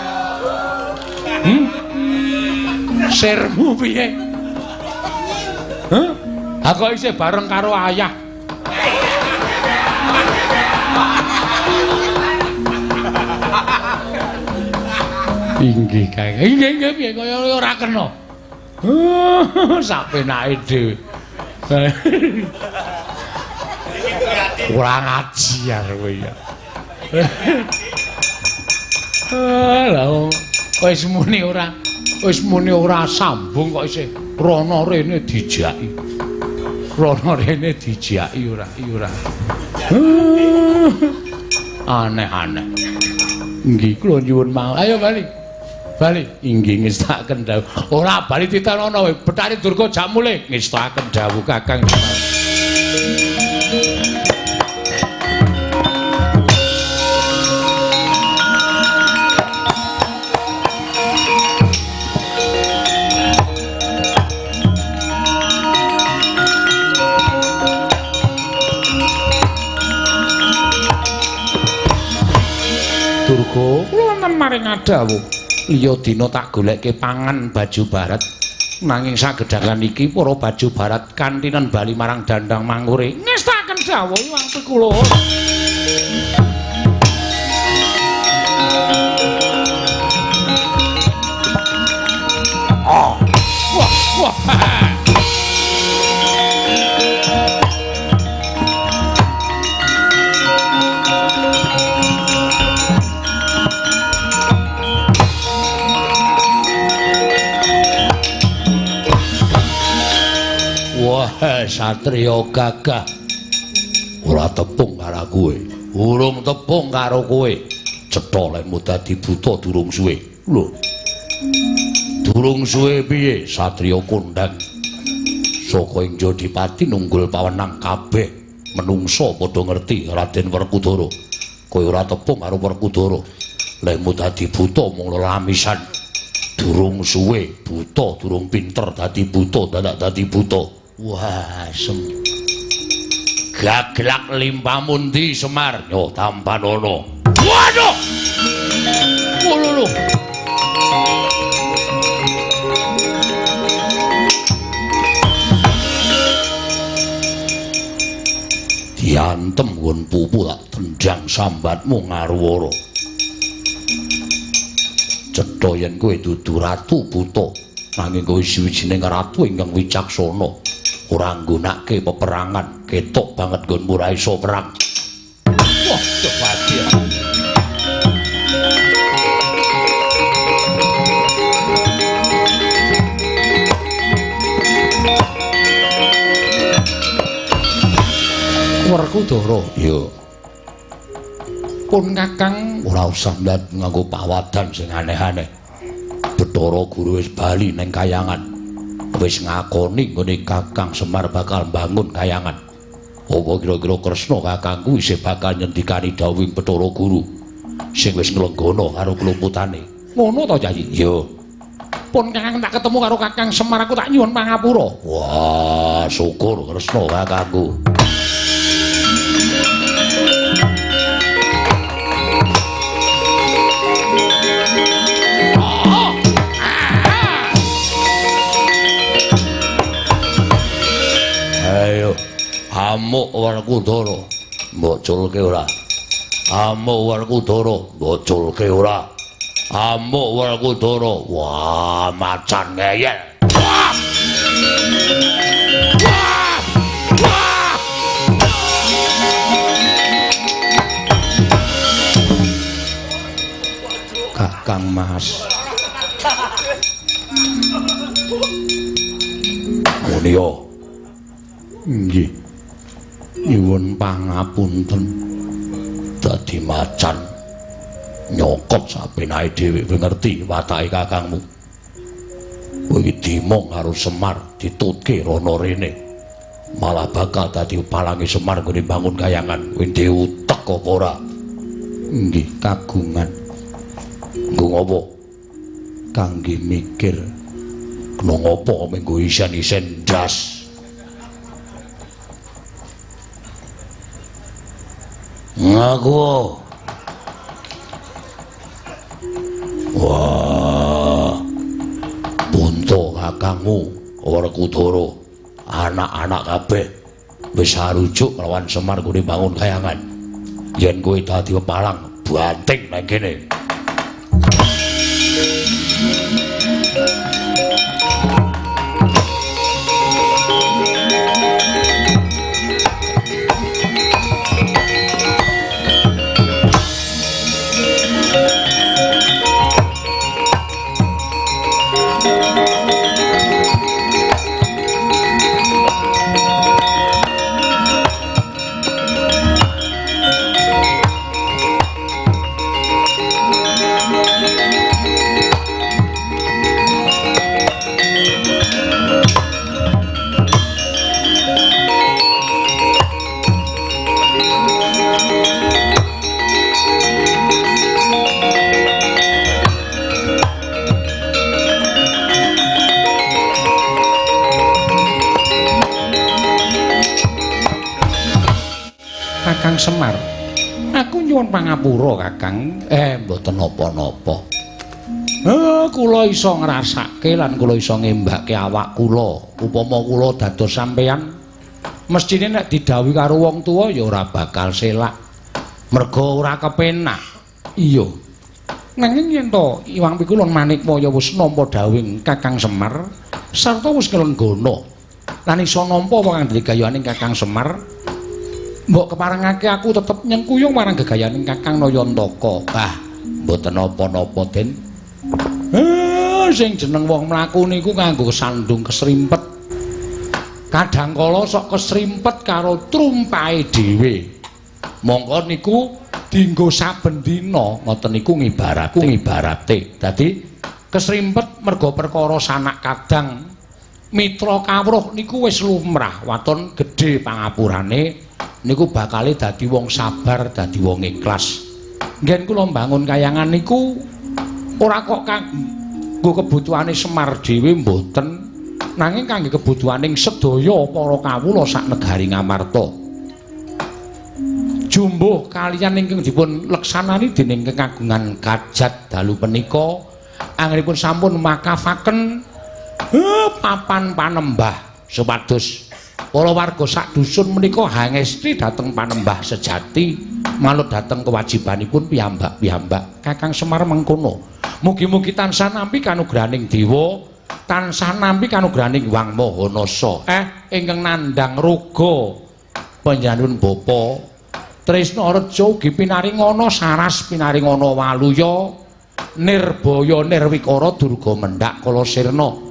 Sirmu piye? Hah? Ha kok isih bareng karo ayah. Inggih, Kang. Inggih, inggih piye kaya ora kena. Sak penake dhewe. Kurang ajar kowe ya. Lah wis muni ora, wis muni ora sambung kok isih rono rene dijaki. Rono rene dijaki ora, ora. Aneh-aneh. Nggih, kula nyuwun mawon. Ayo bali. Bali. Inggih ngestakaken dawuh. Ora bali titenono kowe. Bathari Durga jak mulih ngestakaken dawuh Kakang. Durga, kula wonten maring dawuh. Liya dina tak goleke pangan baju barat. Nanging sagedhangan iki para baju barat kantinan bali marang Dandang Mangure. Ngestakaken dawuh wangsul kula. Oh. Wah, wah. Wah, satriya gagah. Ora tepung karo kowe. Urung tepung karo kowe. Cetha lekmu dadi buta durung suwe. Lho. Durung suwe piye satriya kondhang? Saka ing Jodipati nunggul pawenang kabeh menungsa padha ngerti Raden Werkudara. Kowe ora tepung karo Werkudara. Lekmu dadi buta mung lelamisan. Durung suwe buta, durung pinter dadi buta, dadak dadi buta. Wah, sem. Gaglak limpamu ndi Semar? Yo tampanono. Waduh. Lho. Diantem nggon pupu tak tendang sambatmu ngaruwara. Cetha yen kowe dudu ratu buta, nanging kowe siwijining ratu ingkang wicaksana. Ora nggunakake peperangan, ketok banget nggonmu ora iso perang. Wah, kebahagiaan. Werkudara, ya. Pun Kakang ora usah nganggo pawadan sing aneh-aneh. Bathara Guru wis bali ning kayangan. Wis ngakoni nggone Kakang Semar bakal mbangun kayangan. Apa kira-kira Kresna kakangku isih bakal nyendikani dawuhing Bathara Guru sing wis nglenggana karo kluputane. Ngono to, Kyai? Iya. Pun Kakang tak ketemu karo Kakang Semar aku tak nyuwun pangapura. Wah, syukur Kresna kakangku. Amuk Werkudara, mbok culke ora? Amuk Werkudara, mbok culke ora? Amuk Werkudara. Wah, macan ngeyel. Wah! Wah! Wah! Kakang Mas. Munio. Nggih. Nyuwun pangapunten. Dadi macan nyokot sapenake dhewe kowe ngerti watake kakangmu. Kowe iki dimong karo Semar ditutke rono rene. Malah bakal dadi palange Semar nggone bangun kayangan. Kowe ndek utek apa ora? Nggih, kagungan. Nggo ngopo? Kangge mikir. Kena ngopo menggo isen-isen ndas. Ngaku. Wah. Bunto kakangmu Werkudara, anak-anak kabeh wis arujuk lawan Semar nggone bangun kayangan. Yen kowe dadi pepalang, banting nang kene. Kakang Semar, aku nyuwun pangapura Kakang. Mboten napa-napa. Kula iso ngrasake lan kula iso ngembake awak kula. Upama kula dados sampeyan, mestine nek didhawuhi karo wong tuwa ya ora bakal selak. Merga ora kepenak. Iya. Nanging yen to Iwang Pikulun Manikmaya wis nampa dhawuhing Kakang Semar sarta wis nglenggana lan iso nampa apa kang digayaning Kakang Semar, mbok keparengake aku tetep nyengkuyung marang gegayaning Kakang Nayantaka. Bah, mboten napa-napa, Den. Sing jeneng wong mlaku niku nganggo sandung kesrimpet. Kadang kala sok kesrimpet karo trumpahe dhewe. Mongko niku dienggo saben dina, ngoten niku ngibarate. Dadi kesrimpet merga perkara sanak kadang mitra kawruh niku wis lumrah, waton gedhe pangapurane niku bakale dadi wong sabar, dadi wong ikhlas. Nggen kula mbangun kayangan niku ora kok kanggo kebutuhane Semar dhewe mboten, nanging kangge kebutuhaning sedaya para kawula sak negari Ngamarta. Jumbuh kaliyan ingkang dipun leksanani dening kekagungan kajat dalu punika anggenipun sampun makafaken papan panembah supados para warga sak dusun menika hangesti dhateng panembah sejati manut dhateng kewajibanipun piyambak-piyambak. Kakang Semar mengkono. Mugi-mugi tansah nampi kanugrahaning dewa, tansah nampi kanugrahaning Hyang Maha Nasa. Ingkang nandhang raga panjenenganipun Bapa Tresna Reja ugi pinaringana saras pinaringana waluya nirbaya nirwikara durga mendhak kala sirna.